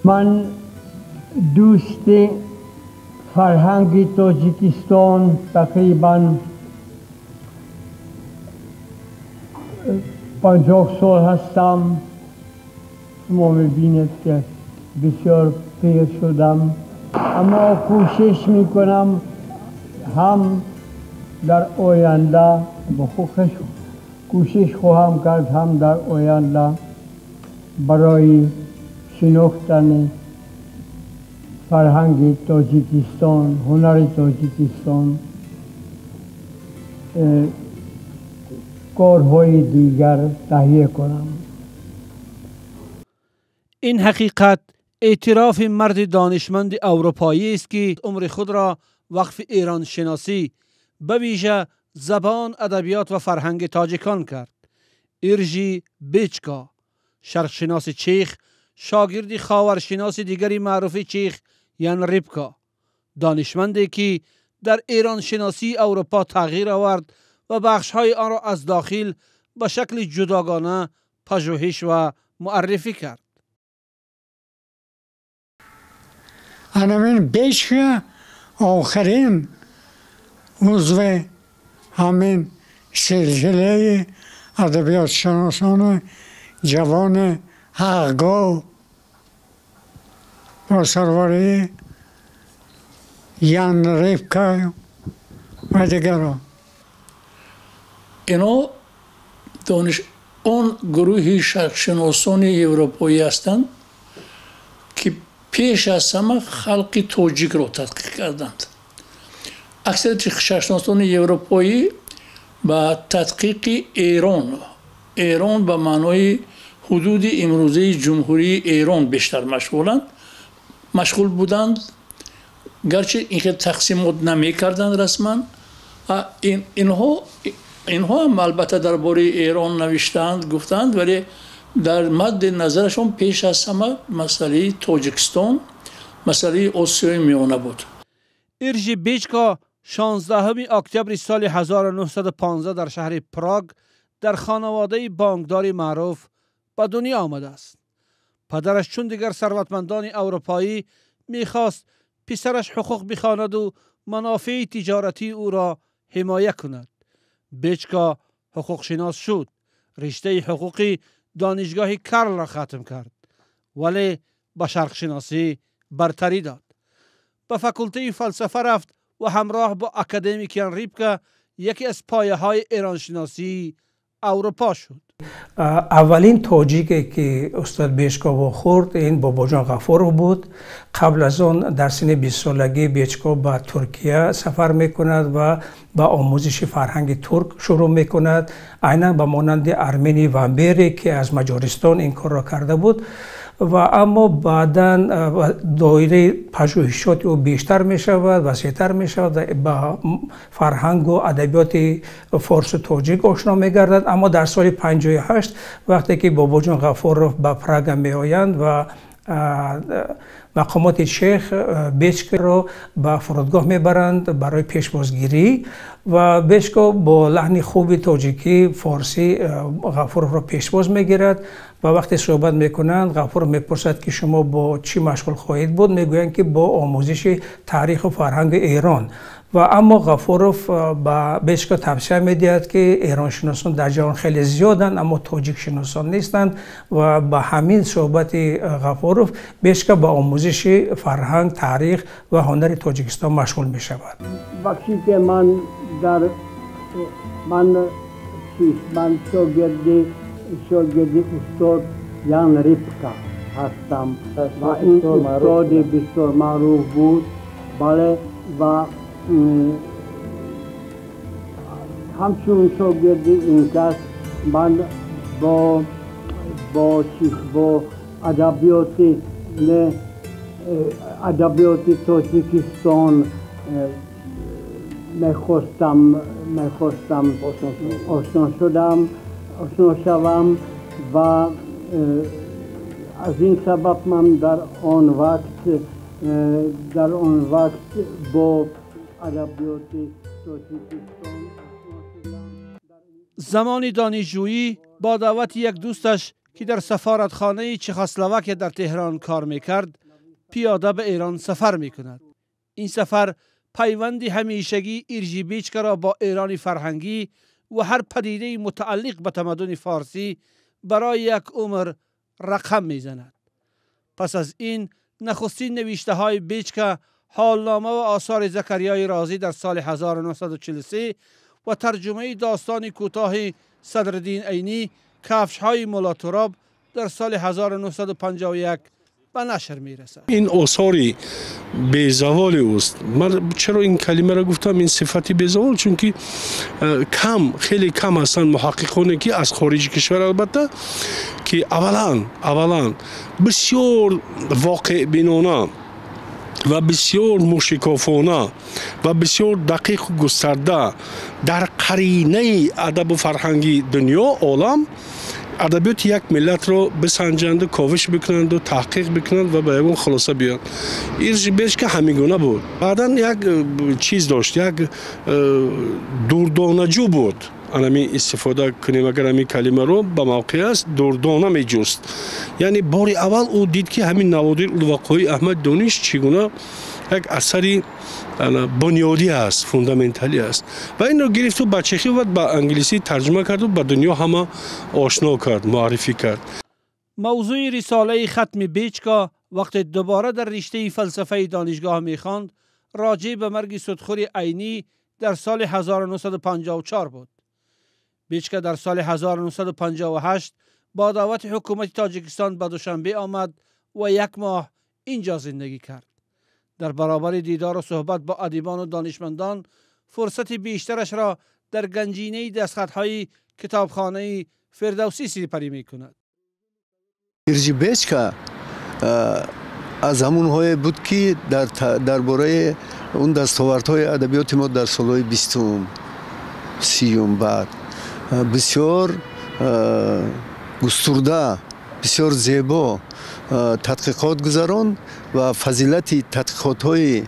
Ман дӯсти фарҳанги Тоҷикистон тақрибан 50 сол ҳастам. Шумо мебинед, ки бисёр пир шудам, аммо кӯшиш мекунам ҳам дар оянда кӯшиш хоҳам кард, ҳам дар оянда барои шинохтани фарҳанги Тоҷикистон, ҳунари Тоҷикистон корҳои дигар таҳия кунам. Ин ҳақиқат эътирофи марди донишманди аврупоӣ аст, ки умри худро вақфи эроншиносӣ, ба вижа забон, адабиёт ва фарҳанги тоҷикон кард. Иржи Бечка, шарқшиноси чех, шогирди ховаршиноси дигари маъруфи чех Ян Рипка, донишманде ки дар эроншиносии Аврупо тағйир овард ва бахшҳои онро аз дохил ба шакли ҷудогона пажӯҳиш ва муаррифӣ кард. Анамин Бечка охирин узви ҳамин силсилаи адабиётшиносони ҷавони ҳақгӯ бо сарварии Ян Рипка ва дигарон. Ино он гурӯҳи шарқшиносони европоӣ ҳастанд, ки пеш аз ҳама халқи тоҷикро тадқиқ карданд. Аксарияти шарқшиносони европоӣ ба тадқиқи Эрон, Эрон ба маънои ҳудуди имрӯзаи Ҷумҳурии Эрон бештар машғул буданд. Гарчи ин хел тақсимот намекарданд расман, инҳо ҳам албатта дар бораи Эрон навиштаанд, гуфтаанд, вале дар мадди назарашон пеш аз ҳама масъалаи Тоҷикистон, масъалаи Осиёи Миёна буд. Иржи Бечка 16 октябри соли 1915 дар шаҳри Праг дар хонаводаи бонкдори маъруф ба дунё омадааст. Падараш чун дигар сарватмандони аврупоӣ мехост писараш ҳуқуқ бихонаду манофеи тиҷоратии ӯро ҳимоя кунад. Бечка ҳуқуқшинос шуд, риштаи ҳуқуқи донишгоҳи Карлро хатм кард, вале ба шарқшиносӣ бартарӣ дод. Ба факултаи фалсафа рафт ва ҳамроҳ бо академик Ян Рипка яке аз пояҳои эроншиносии Аврупо шуд. Аввалин тоҷике ки устод Бечка вохӯрд, ин Бобоҷон Ғафуров буд. Қабл аз он дар синни 20-солагӣ Бечка ба Туркия сафар мекунад ва ба омӯзиши фарҳанги турк шурӯъ мекунад, айнан ба монанди Армени Вамбере, ки аз Маҷористон ин корро карда буд. Ва аммо баъдан доираи пажӯҳишоти ӯ бештар мешавад, васеътар мешавад, ба фарҳангу адабиёти форсу тоҷик ошно мегардад. Аммо дар соли 58 вақте ки Бобоҷон Ғафуров ба Прага меоянд ва мақомоти чех Бечкаро ба фурудгоҳ мебаранд барои пешвозгирӣ ва Бечка бо лаҳни хуби тоҷикӣ, форсӣ Ғафуровро пешвоз мегирад ва вақте суҳбат мекунанд, Ғафуров мепурсад, ки шумо бо чӣ машғул хоҳед буд? Мегӯянд, ки бо омӯзиши таъриху фарҳанги Эрон. Ва аммо Ғафуров ба Бечка тавсия медиҳад, ки эроншиносон дар ҷаҳон хеле зиёданд, аммо тоҷикшиносон нестанд. Ва ба ҳамин суҳбати Ғафуров Бечка ба омӯзиши фарҳанг, таърих ва ҳунари Тоҷикистон машғул мешавад. Вақте ки ман дар ман шогирди устод Ян Рипка ҳастам ва ин устоди бисёр маъруф буд. Бале, ва ҳамчун шогирди ин кас ман бо адабиёти Тоҷикистон мехостам ошно шавам ва аз ин сабаб ман дар он вақт бо адабиёти Тоҷикистон. Замони донишҷӯӣ бо даъвати як дӯсташ که در سفارتخانه چخسلواکیا در تهران کار میکرد، پیاده به ایران سفر میکند. این سفر پیوند همیشگی ایرژی بیچکا را با ایران فرهنگی و هر پدیده متعلق به تمدن فارسی برای یک عمر رقم میزند. پس از این نخستین نوشته های بیچکا، حالنامه و آثار زکریای رازی در سال 1943 و ترجمه داستان کوتاه صدرالدین عینی کفش های ملا تراب در سال 1951 به نشر میرسد. این آثاری بی‌زوال اوست. من چرا این کلمه را گفتم، این صفتی بی‌زوال، چون که کم، خیلی کم هستند محققانی که از خارج کشور البته، که اولا بسیار واقع بینانه و بسیار موشکافانه و بسیار دقیق و گسترده در قرینه ادب و فرهنگی دنیا عالم ادبیات یک ملت رو بسنجند و کاوش بکنند و تحقیق بکنند و به یکون خلاصه بیان. ایرژی بیچکا همین گونه بود. بعدا یک چیز داشت، یک دوردانجو بود. انمی استفاده کنیم اگر همین کلمه رو به موقع است، دوردانه می جست. یعنی بار اول او دید که همین نوادر الوقای احمد دانش چگونه یک اثری بنیادی است، فوندامنتالی است، و این رو گرفت و به چخی و به انگلیسی ترجمه کرد و به دنیا همه آشنا کرد، معرفی کرد. موضوع رساله ختم بیچکا وقت دوباره در رشته فلسفه دانشگاه میخواند، راجع به مرگ سودخور عینی در سال 1954 بود. بیچکا در سال 1958 با دعوت حکومت تاجیکستان به دوشنبه آمد و یک ماه اینجا زندگی کرد. در برابر دیدار و صحبت با ادیبان و دانشمندان، فرصت بیشترش را در گنجینه دستخط‌های کتابخانه فردوسی سپری می‌کند. ایرژی بیچکا از همونهای بود که درباره اون دستاوردهای ادبیات ما در سالهای 20 30 بعد بسیار گسترده، بسیار زیبا تحقیقات گذران و فضیلت تحقیقات های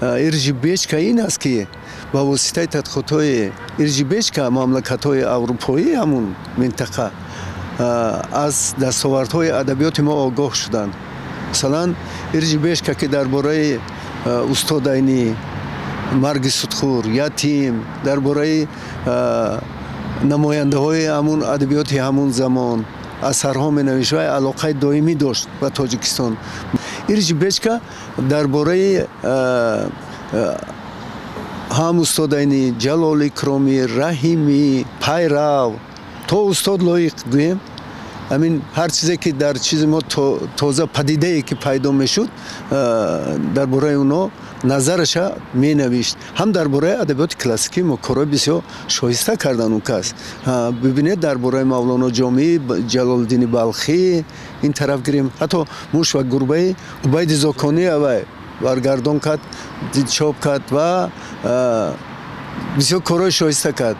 ایرژی بیچکا این است که با واسطه تحقیقات های ایرژی بیچکا مملکت های اروپایی همون منطقه از دستاوردهای ادبیات ما آگاه شدند. مثلا ایرژی بیچکا که درباره استاد عینی، مرگ سودخور، یتیم، درباره نماینده های همون ادبیات همون زمان اثرها می نوشت و علاقه دائمی داشت به تاجیکستان. ایرژی بیچکا درباره هم استاد عینی، جلال اکرامی، رحیمی، پیرو تا استاد لایق گوییم، همین هر چیزی که در چیز ما تازه پدیده ای که پیدا میشد درباره اونا نظرش می نوشت. هم درباره ادبیات کلاسیکی ما کارهای بسیار شایسته کردن اون کس. ببینید درباره مولانا جامی، جلال الدین بلخی این طرف گیریم، حتی موش و گربه عبید زاکانی اوی برگردان کرد، چاپ کرد و بسیار کارهای شایسته کرد.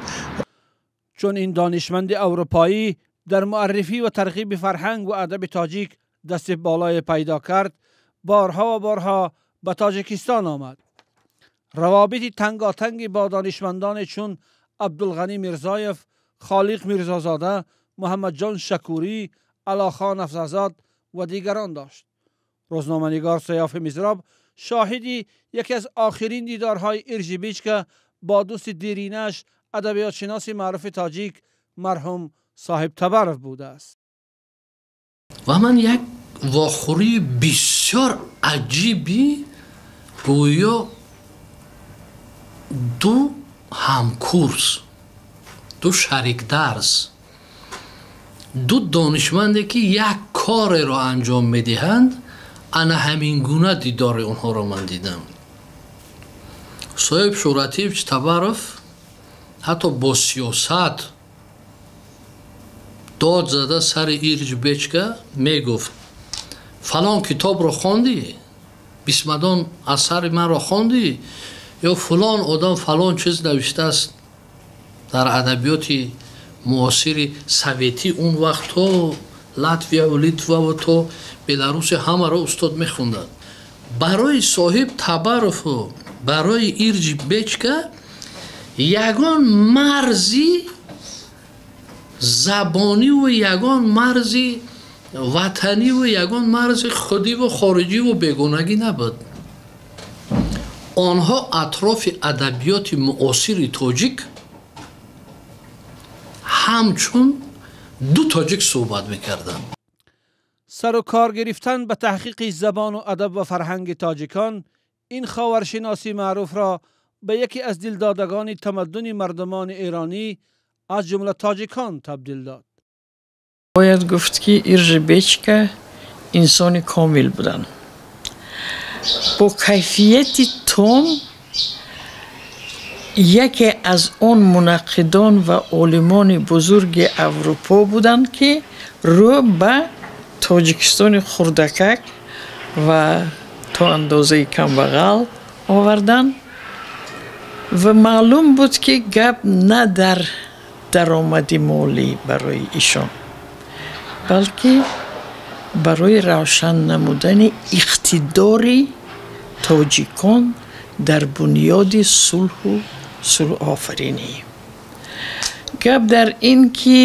چون این دانشمند اروپایی در معرفی و ترغیب فرهنگ و ادب تاجیک دست بالای پیدا کرد، بارها و بارها به تاجیکستان آمد. روابط تنگاتنگی با دانشمندان چون عبدالغنی میرزایف، خالق میرزازاده، محمد جان شکوری، علاخان افضلزاد و دیگران داشت. روزنامه‌نگار سیاف میزراب شاهدی یکی از آخرین دیدارهای ایرژی بیچکا با دوست دیرینش ادبیات شناس معروف تاجیک مرحوم صاحب تبرف بوده است. و من یک واخوری بسیار عجیبی گویا دو همکورس، دو شریک درس، دو دانشمندی که یک کار را انجام میدهند، انا همین گونه دیدار اونها را من دیدم. صاحب شورتیوچ تبرف حتی با سیاست داد زده سر ایرج بیچکا میگفت فلان کتاب رو خواندی، بیسمدان اثر من رو خواندی، یا فلان آدم فلان چیز نوشته است در ادبیات معاصر سویتی اون وقت تو لاتویا و لیتوا و تو بلاروس همه را استاد میخوندن. برای صاحب تبرف و برای ایرج بیچکا یگان مرزی زبانی و یگان مرزی ватанӣ ва ягон марзи худӣ ва хориҷӣ ва бегонагӣ набуд. Онҳо атрофи адабиёти муосири тоҷик ҳамчун ду тоҷик суҳбат мекарданд. Сару кор гирифтан ба таҳқиқи забону адаб ва фарҳанги тоҷикон ин ховаршиноси маъруфро ба яке аз дилдодагони тамаддуни мардумони эронӣ аз ҷумла тоҷикон табдил дод. Бояд гуфт, ки Иржи Бечка инсони комил буданд. Бо кайфияти том яке аз он мунаққидон ва олимони бузурги Аврупо буданд, ки рӯ ба Тоҷикистони хурдакак ва то андозаи камбағал оварданд ва маълум буд, ки гап на дар даромади молӣ барои ишон, балки барои равшан намудани иқтидори тоҷикон дар бунёди сулҳу сулҳофаринӣ. Гап дар ин ки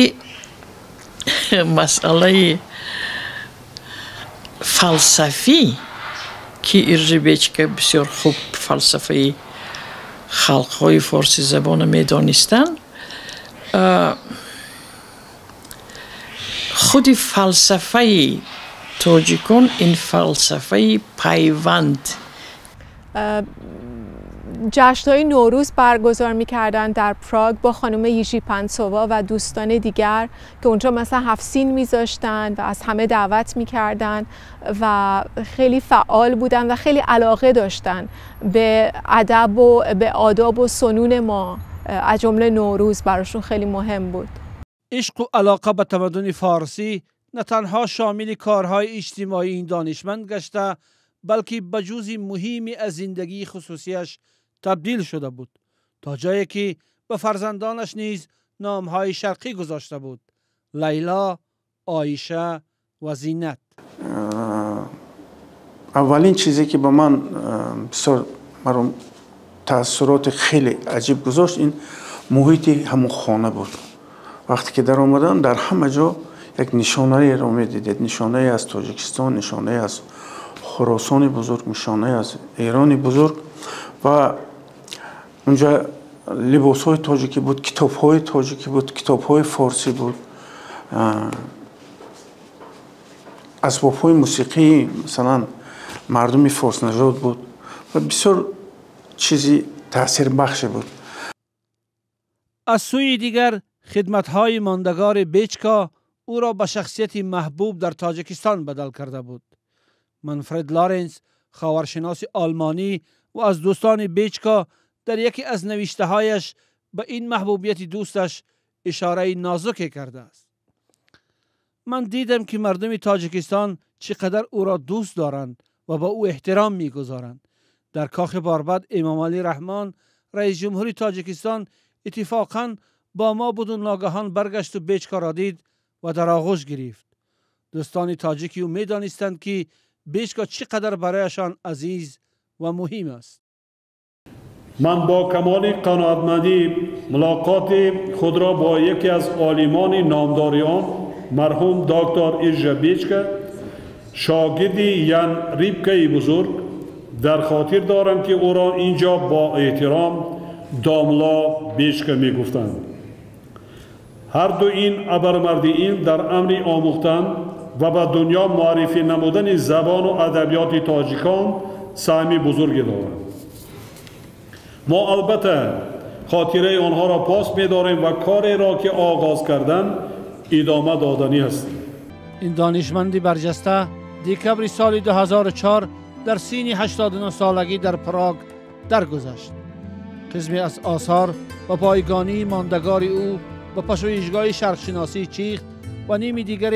масъалаи фалсафӣ, ки Иржи Бечка бисёр хуб фалсафаи халқҳои форсизабонро медонистанд, худи фалсафаи тоҷикон ин фалсафаи пайванд. جشن‌های نوروز برگزار می‌کردن در پراگ با خانم ییژی پنسووا و دوستان دیگر که اونجا مثلا هفت سین می‌ذاشتن و از همه دعوت می‌کردن و خیلی فعال بودن و خیلی علاقه داشتن به ادب و به آداب و سنون ما، از جمله نوروز براشون خیلی مهم بود. عشق و علاقه به تمدن فارسی نه تنها شامل کارهای اجتماعی این دانشمند گشته، بلکه به جزء مهمی از زندگی خصوصیش تبدیل شده بود، تا جایی که به فرزندانش نیز نامهای شرقی گذاشته بود: لیلا، عایشه و زینت. اولین چیزی که با من بسیار مرا تاثیرات خیلی عجیب گذاشت این محیط همون خانه بود. وقتی که در آمدم در همه جا یک نشانه رو میدیدید، نشانه از تاجیکستان، نشانه از خراسان بزرگ، نشانه از ایران بزرگ و اونجا لباس های تاجیکی بود، کتاب های تاجیکی بود، کتاب های فارسی بود، اسباب های موسیقی مثلا مردم فارس نژاد بود و بسیار چیزی تاثیر بخش بود. از سوی دیگر خدمت های ماندگار بیچکا او را به شخصیت محبوب در تاجیکستان بدل کرده بود. منفرد لارنس، خاورشناس آلمانی و از دوستان بیچکا، در یکی از نوشته‌هایش به این محبوبیت دوستش اشاره نازکی کرده است. من دیدم که مردم تاجیکستان چقدر او را دوست دارند و با او احترام میگذارند. در کاخ باربد امام علی رحمان رئیس جمهوری تاجیکستان اتفاقاً با ما بود و ناگهان برگشت و بیچکا را دید و در آغوش گرفت. دوستان تاجیکی او میدانستند که بیچکا چقدر برایشان عزیز و مهم است. من با کمال قناعتمندی ملاقات خود را با یکی از عالمان نامداریان مرحوم دکتر ایرژه بیچکا، شاگرد یان ریبکه بزرگ، در خاطر دارم که او را اینجا با احترام داملا بیچکا می گفتند. هر دو این ابرمرد علم در امر آموختن و به دنیا معرفی نمودن زبان و ادبیات تاجیکان سهم بزرگی دارند. ما البته خاطره آنها را پاس می‌داریم و کاری را که آغاز کردن ادامه دادنی هستیم. این دانشمند برجسته دکبر سال 2004 در سن 89 سالگی در پراگ درگذشت. قسمی از آثار و پایگانی ماندگار او به پژوهشگاه شرقشناسی چیخ و نیم دیگر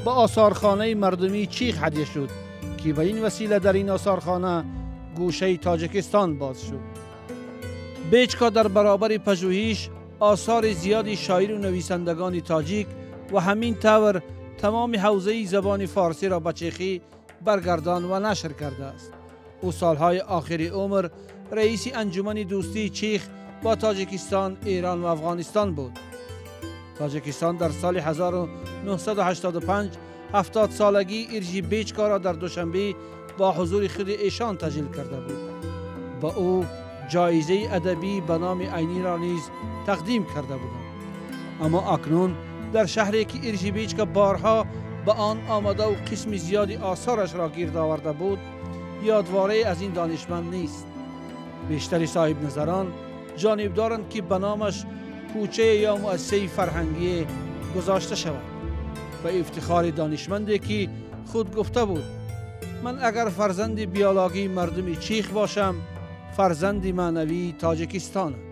به آثارخانه مردمی چیخ هدیه شد که به این وسیله در این آثارخانه گوشه تاجیکستان باز شد. بیچکا در برابر پژوهش آثار زیادی شاعر و نویسندگان تاجیک و همین طور تمام حوزه زبان فارسی را به چخی برگردان و نشر کرده است. او سالهای آخر عمر رئیس انجمن دوستی چیخ با تاجیکستان، ایران و افغانستان بود. تاجیکستان در سال 1985 70 солагии Иржи Бечка را در دوشنبه با حضور خود ایشان تجلیل کرده بود. با او جایزه ادبی به نام عینی را نیز تقدیم کرده بودند. اما اکنون در شهری که ایرژی بیچکا بارها به آن آمده و قسم زیادی آثارش را گرد آورده بود، یادواره از این دانشمند نیست. بیشتر صاحب نظران جانب دارند که به نامش کوچه یا مؤسسه فرهنگی گذاشته شود، به افتخار دانشمندی که خود گفته بود من اگر فرزند بیولوژی مردم چیخ باشم، فرزند معنوی تاجیکستانم.